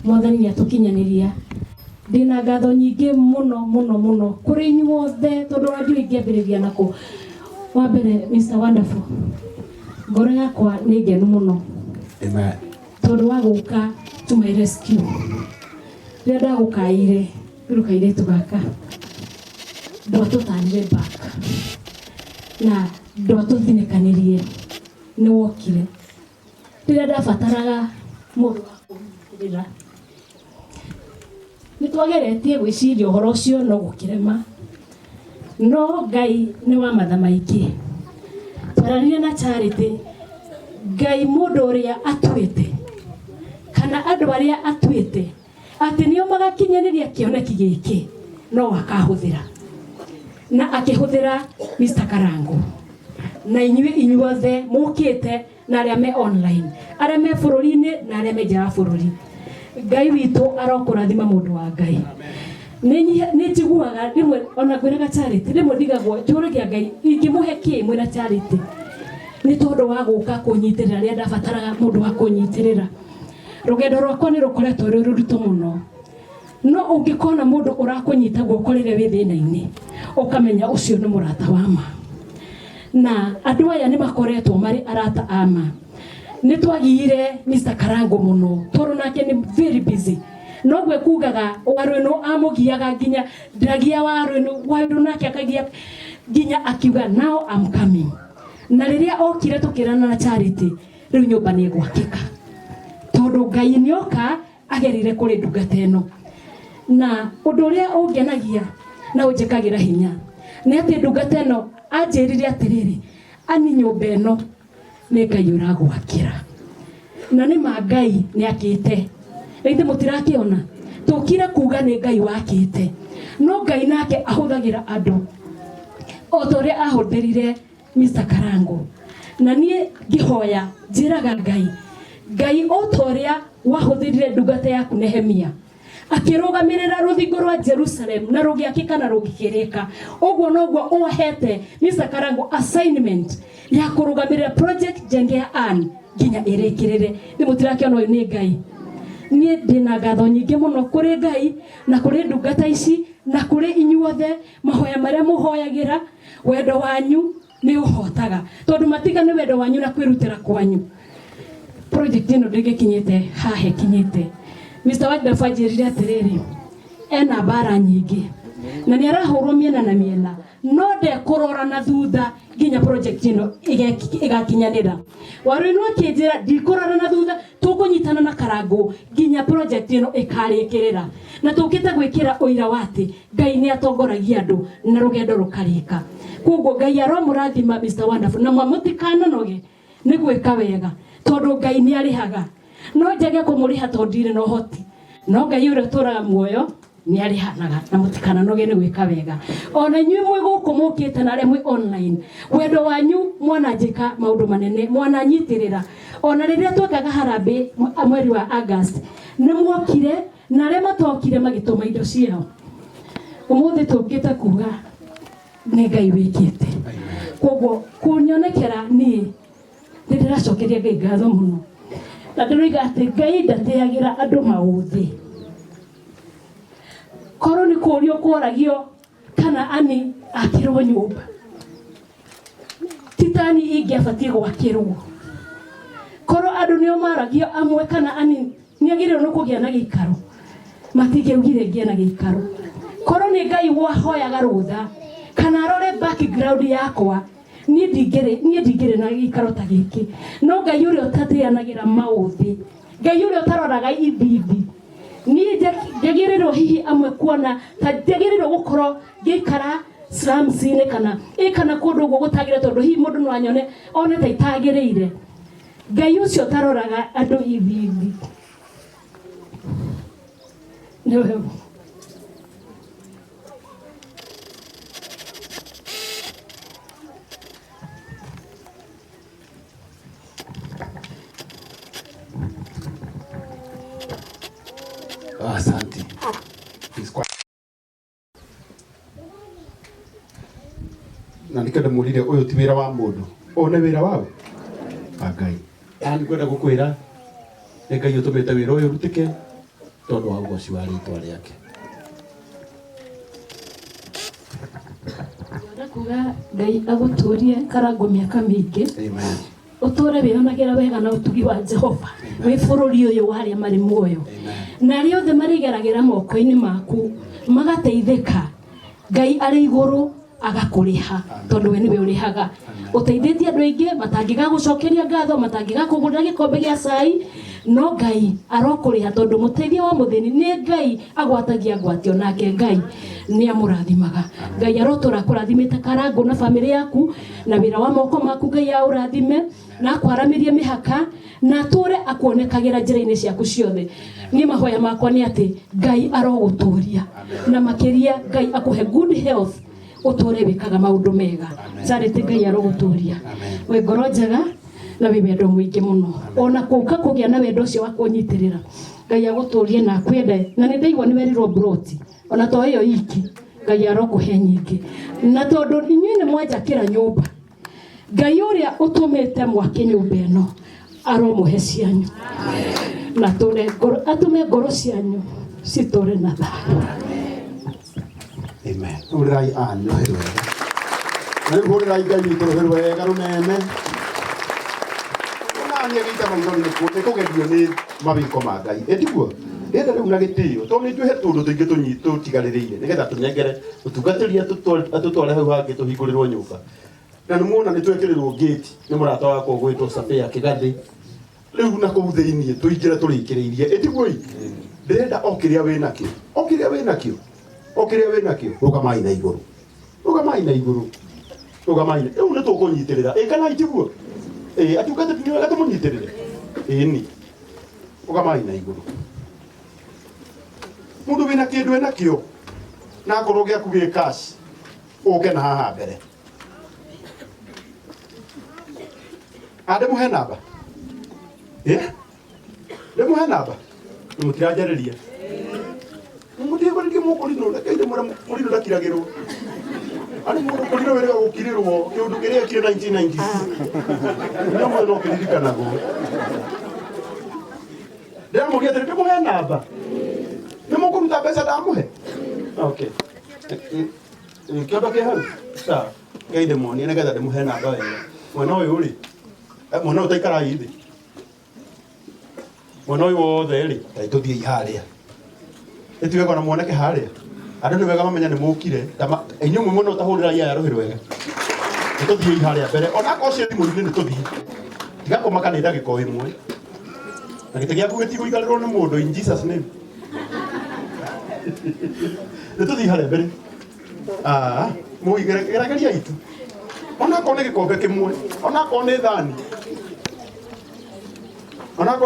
Mwathani nĩ atũkinyanĩria. Ndĩna ngatho nyingĩ mũno mũno mũno kũrĩ inyuothe tondũ wa ndiũĩ ingĩambĩrĩria nakũ. Wa mbere Mr. Wonderful, ngoro yakwa nĩ ngenu mũno. Amen. Tondũ wa gũka to my rescue. Rĩrĩa ndagũkaĩire rĩu kairĩtu gaka ndwatũtanire back na ndwatũthinĩkanirie nĩ wokire rĩrĩa ndabataraga mũndũ wa kũnyitĩrĩra. Nĩ twageretie gwĩciria ũhoro ũcio no gũkĩrema, no Ngai nĩ wa matha maingĩ. Twaranire na Charity, Ngai mũndũ ũrĩa atuĩte kana andũ arĩa atuĩte atĩ nĩo magakinyanĩria kĩoneki gĩkĩ no akahũthĩra, na akĩhũthĩra Mr. Karango na inyuĩ inyuothe mũkĩte na arĩa me online, arĩa me bũrũri-inĩ na arĩa me nja wa bũrũri. Ngai witũ arokũrathima mũndũ wa Ngai. Nĩ njiguaga rĩmwe ona ngwĩraga Charity, rĩmwe ndigagwo njũragia Ngai ingĩmũhe kĩ mwĩna Charity nĩ tondũ wa gũka kũnyitĩrĩra rĩrĩa ndabataraga mũndũ wa kũnyitĩrĩra. Rũgendo rwakwa nĩ rũkoretwo rwĩ rũritũ mũno, no ũngĩkona mũndũ ũrakũnyita guoko rĩrĩa wĩ thĩna-inĩ ũkamenya ũcio nĩ mũrata wa ma. Na andũ aya nĩ makoretwo marĩ arata a ma. Nĩ twagiire Mr. Karango mũno tondũ nake nĩ very busy, noguo kugaga Waruĩnu amũgiaga nginya ndagia Waruĩnu, Waruĩnu nake akagia nginya akiuga now I'm coming. Na rĩrĩa okire tũkĩrana na Charity, rĩu nyũmba nĩ ĩgwakĩka tondũ Ngai nĩoka agerire kũrĩ ndungata ĩno. Na ũndũ ũrĩa ũngenagia na ũnjĩkagĩra hinya nĩ atĩ ndungata ĩno anjĩrire atĩrĩrĩ, ani nyũmba ĩno nĩ Ngai ũragwakĩra, na nĩ ma Ngai nĩ akĩte. Na ithe mũtirakĩona tũkire kuga nĩ Ngai wakĩte, no Ngai nake ahũthagĩra andũ o ta ũrĩa ahũthĩrire Mr. Karango. Na niĩ ngĩhoya njĩraga Ngai, Ngai o ta ũrĩa wahũthĩrire ndungata yaku Nehemia akĩrũgamĩrĩra rũthingo rwa Jerusalem na rũgĩakĩka na rũgĩkĩrĩka, ũguo noguo ũhete Mr. Karango assignment ya kũrũgamĩrĩra project Jengea Ann nginya ĩrĩkĩrĩre. Nĩ mũtirakĩona ũyũ nĩ Ngai. Niĩ ndĩna ngatho nyingĩ mũno kũrĩ Ngai na kũrĩ ndungata ici na kũrĩ inyuothe, mahoya marĩa mũhoyagĩra, wendo wanyu nĩ ũhotaga tondũ matiga nĩ wendo wanyu na kwĩrutĩra kwanyu project ĩno ndĩngĩkinyĩte haha ĩkinyĩte. Mr. Wagdafu anjĩrire atĩrĩrĩ, ena mbara nyingĩ na nĩ arahũrwo mĩena na mĩena, no ndekũrora na thutha nginya project ĩno ĩgakinyanĩra. Waruĩnu akĩnjĩra ndikũrora na thutha, tũkũnyitana na Karangũ nginya project ĩno ĩkarĩkĩrĩra, na tũkĩte gwĩkĩra ũira wa atĩ Ngai nĩ atongoragia andũ na rũgendo rũkarĩka. Koguo Ngai aromũrathima Mr. Wonderful, na mũtikananoge nĩ gwĩka wega tondũ Ngai nĩ arĩhaga. No njage kũmũrĩha tondũ ndirĩ na ũhoti, no Ngai ũrĩa ũtũraga muoyo nĩ arĩhanaga, na mũtikananoge nĩ gwĩka wega. Ona inyuĩ mwĩ gũkũ mũkĩte na arĩa mwĩ online, wendo wanyu mwananjĩka maũndũ manene, mwananyitĩrĩra. Ona rĩrĩa twekaga harambĩ mweri wa August, nĩ mwokire na arĩa matokire magĩtũma indo ciao. Ũmũthĩ tũkĩte kuga nĩ Ngai wĩkĩte. Koguo kũnyonekera niĩ nĩ ndĩracokeria Ngai ngatho mũno, na ndĩroiga atĩ Ngai ndatĩagĩra andũ maũthĩ. Korwo nĩ kũrio kworagio kana ani akĩrwo nyũmba, titani ingĩabatiĩ gwakĩrwo. Korwo andũ nĩo maragio amwe kana ani nĩagĩrĩirwo nĩ kũgĩa na gĩikaro, matingĩaugire ngĩe na gĩikaro. Korwo nĩ Ngai wahoyaga rũtha kana arore background yakwa, niĩ ndingĩrĩ na gĩikaro ta gĩkĩ. No Ngai ũrĩa ũtatĩanagĩra maũthĩ, Ngai ũrĩa ũtaroraga ithithi, niĩ njagĩrĩirwo hihi amwe kuona ta njagĩrĩirwo gũkorwo ngĩikara slums-inĩ kana ĩ kana kũndũ ũguo gũtagĩrĩire, tondũ hihi mũndũ no anyone one ta itagĩrĩire. Ngai ũcio ũtaroraga andũ ithithi nĩwe. Asante. It's quite na nikio ndamũrire ũyũ ti wĩra wa mũndũ, ũyũ nĩ wĩra waũ wa Ngai. Na nĩngwenda gũkwĩra nĩ Ngai ũtũmĩte wĩra ũyũ ũrutĩke. Tondu wa ugoci wa ritwa riake. Ndĩrenda kuga Ngai agũtũrie Karangũ mĩaka mĩingĩ. Amen. Ũtũre wĩyonagĩra wega na ũtugi wa Jehova wĩ bũrũri ũyũ wa arĩa marĩ muoyo. Na arĩa othe marĩgeragĩra moko-inĩ maku magateithĩka, Ngai arĩ igũrũ agakũrĩha tondũ we nĩwe ũrĩhaga. Ũteithĩtie andũ aingĩ matangĩgagũcokeria ngatho, matangĩgakũgũrĩra gĩkombe gĩa cai, no Ngai arokũrĩha tondũ mũteithia wa mũthĩni nĩ Ngai agwatagia ngwatio, nake Ngai nĩ amũrathimaga. Ngai arotũra akũrathimĩte Karangũ na bamĩrĩ yaku na wĩra wa moko maku. Ngai aũrathime na akwaramĩrie mĩhaka na atũre akuonekagĩra njĩra-inĩ ciaku ciothe. Niĩ mahoya makwa nĩ atĩ Ngai arogũtũria na makĩria Ngai akũhe good health, ũtũre wĩkaga maũndũ mega. Charity, Ngai arogũtũria wĩ ngoro njega na wĩ wendo mũingĩ mũno, ona kũka kũgĩa na wendo ũcio wa kũnyitĩrĩra. Ngai agũtũrie na akwende, na nĩ ndaigua nĩ werirwo broti ona to ĩyo iki, Ngai arokũhe nyingĩ. Na tondũ inyuĩ nĩ mwanjakĩra nyũmba, Ngai ũrĩa ũtũmĩte mwake nyũmba ĩno aromũhe cianyu na tũre ngoro, atũme ngoro cianyu citũre na thayũ. Amen. Hũrĩrai Ann rũhĩ rwega. Na rĩu hũrĩrai Ngai witũ rũhĩ rwega rũnene. Ona nĩ agĩita maithori nĩ kũgerio nĩ mawĩko ma Ngai. Ĩtiguo? Ndĩrenda rĩu na gĩtĩo tondũ nĩ njũĩ he tũndũ tũingĩ tũtigarĩrĩire nĩgetha tũnengere mũtungatĩri atũtware hau hangĩ tũhingũrĩrwo nyũmba. Na nĩ muona nĩ twekĩrĩrwo gate nĩ mũrata wakwa ũgwĩtwo Safia Kĩgathĩ. Rĩu na kũu thĩiniĩ tũingĩre tũrĩkĩrĩirie. Ĩtiguo ĩ? Ndĩrenda o kĩrĩa wĩnakĩo. O kĩrĩa wĩnakĩo. O kĩrĩa wĩnakĩo. Rũgamai na igũrũ. Rũgamai na igũrũ. Rũgamai na rĩu nĩ tũkũnyitĩrĩra. Ĩ kana itiguo? Ĩ atungatĩri nĩ wega tũmũnyitĩrĩre. Ĩni. Rũgamai na igũrũ. Mũndũ wĩna kĩndũ enakĩo na akorwo gĩaku gĩ cash ũke na haha mbere. Andĩmũhe namba. Ĩ? Ndĩmũhe namba. Mũtiranjarĩria. Mũtigũrĩrie mũkũrinũ, reke ndĩmwĩre mũrinũ ndakiragĩrwo. Arĩ mũndũ kũrinũ wĩrĩga gũkirĩrwo kĩũndũ kĩrĩa ekire 1992. Nĩ mũndũ no kĩririkanagwo. Ndĩramũria atĩrĩ, ndĩmũhe namba. Nĩ mũkũruta mbeca ndamũhe? Okay. Kĩondo kĩ hau? Sawa. Ngai ndĩmuonie nĩgetha ndĩmũhe namba wega. Mwena ũyũ rĩ, mwena ũyũ taikarai thĩ. Mwena ũyũ wothe rĩ, tai tũthiĩ harĩa. Ĩti wega ona muoneke harĩa. Andũ nĩ wega mamenye nĩ mũkire. Inyuĩ mwĩ mwena ũtahũrĩra aya rũhĩ rwega. Nĩ tũthiĩ harĩa mbere. Ona akorwo ciĩ thimũ-inĩ nĩ tũthiĩ. Tiga kũmaka nĩ ndagĩka o ĩmwe. Na gĩtĩ gĩaku gĩtigũikarĩrwo nĩ mũndũ in Jesus name. Nĩ tũthiĩ harĩa mbere. Ah, mũgerageria itu. Ona akorwo nĩ gĩkombe kĩmwe, ona akorwo nĩ thani. Ona akorwo